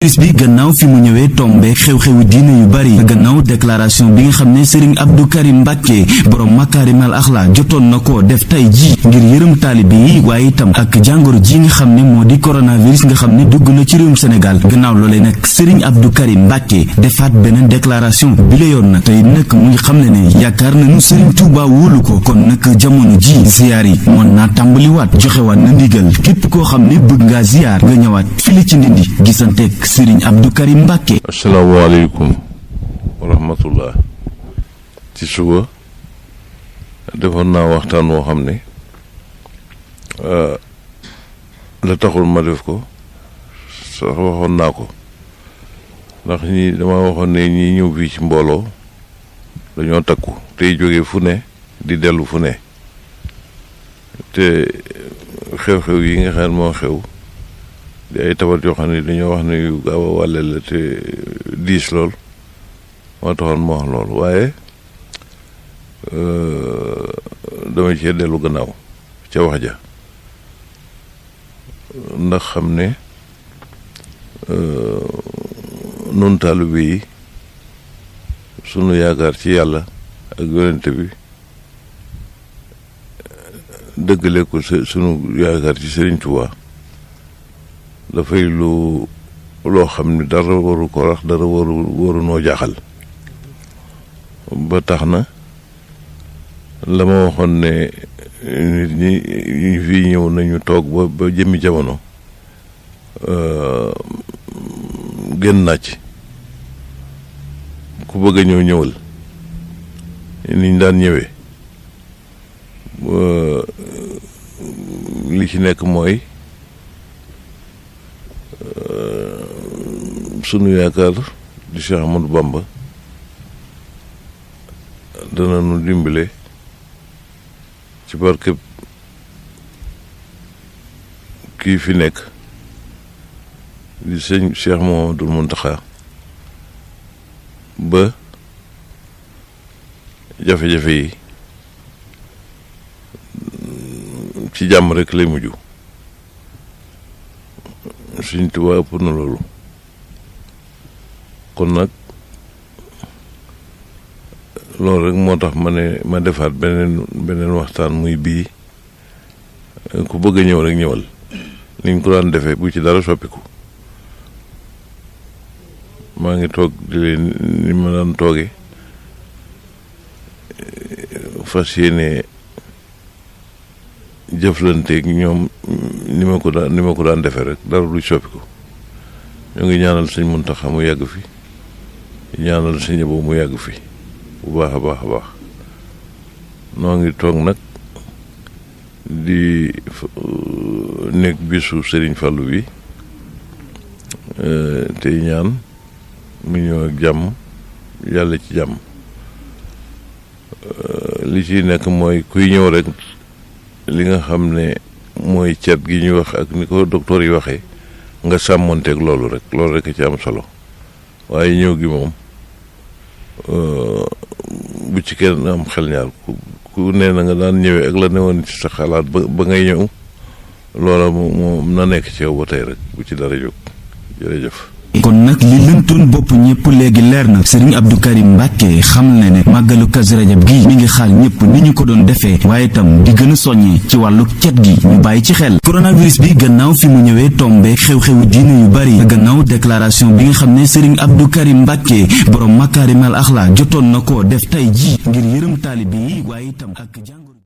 bi gannaaw fi mu ñëwee tombe xew-xewu diine yu bari gannaaw déclaration bi nga xam ne Serigne Abdou Karim Mbàkke borom makaarimal axlaa jotoon na ko def tey ji ngir yërëm taalibe yi waaye itam ak jàngoro ji nga xam ne moo di coronavirus nga xam ne dugg na ci réewum Sénégal gannaaw loolee nag Serigne Abdou Karim Mbàkke defaat beneen déclaration bi la yoon nag tey nag mu ngi xam ne ne yaakaar nañu Serigne Touba wóolu ko kon nag jamono ji ziyaar yi mën naa tàmbaliwaat joxewaat na ndigal képp koo xam ne bëgg ngaa ziyaar nga ñëwaat fili ci Ndindi gisanteeg Serigne Abdou Karim Mbàkke. asalaamaaleykum wa rahmatullah. ci suba defoon naa waxtaan woo xam ne la taxul ma def ko sax waxoon naa ko ndax dama waxoon ne ñi ñëw fii ci mbooloo dañoo takku tey jóge fu ne di dellu fu ne te xew-xew yi nga xam ne moo xew di ay tabat yoo xam ne dañoo wax ne yu gaaw a wàlle la te diis lool moo taxoon ma wax lool waaye dama cee dellu gannaaw ca wax ja ndax xam ne nun taalibe yi sunu yaakaar ci yàlla ak yonente bi dëggale ko sunu yaakaar ci Serigne Touba dafay loo xam ne dara waru ko rax dara waru noo jaaxal ba tax na la ma waxoon ne nit ñi fii ñëw nañu toog ba jëmmi jamono génn naa ci ku bëgg a ñëwal niñ daan ñëwee li ci nekk mooy sunu yaakaar di Cheikh Amadou Bamba dana nu dimbale ci barkeb kii fi nekk di sëñ Cheikh Mouhamadoul Mountakha ba jafe-jafe yi ci jàmm rek lay mujj Sëñ Tuubaa ëpp na loolu kon nag loolu rek moo tax ma defaat beneen waxtaan muy bii ku bëgg a ñëw rek ñëwal niñ ko daan defee bu ci dara soppiku maa ngi toog di leen ni ma daan tooge fas yéene jëflanteeg ñoom ni ma ko daan defee rek dara du soppiku ñoo ngi ñaanal sëñ Muntaxa mu yàgg fi ñaanal sëñ Abo mu yàgg fi bu baax a baax a baax noo ngi toog nag di nekk bisu Serigne Fallou bi tey ñaan mu ñëw ak jàmm yàlla ci jàmm li ci nekk mooy kuy ñëw rek li nga xam ne mooy cet gi ñuy wax ak ni ko docteur yi waxee nga sàmmonteeg loolu rek ci am solo waaye ñëw gi moom bu ci kenn am xel ñaar ku nee na nga daan ñëwee ak la newoon ci sa xalaat ba ngay ñëw loola moom na nekk ci yow ba tey rek bu ci dara jóg jërëjëf. kon nag li lëntoon bopp ñëpp léegi leer na Serigne Abdou Karim Mbàkke xam na ne màggalu Kazu Rajab gi mi ngi xaal ñëpp ni ñu ko doon defee waaye itam di gën a soññee ci wàllu cet gi ñu bàyyi ci xel coronavirus bi gannaaw fi mu ñëwee tombe xew-xewu diine yu bari gannaaw déclaration bi nga xam ne Serigne Abdou Karim Mbàkke borom makaarimal axlaa jotoon na ko def tey ji ngir yërëm taalibe yi waaye itam ak jàng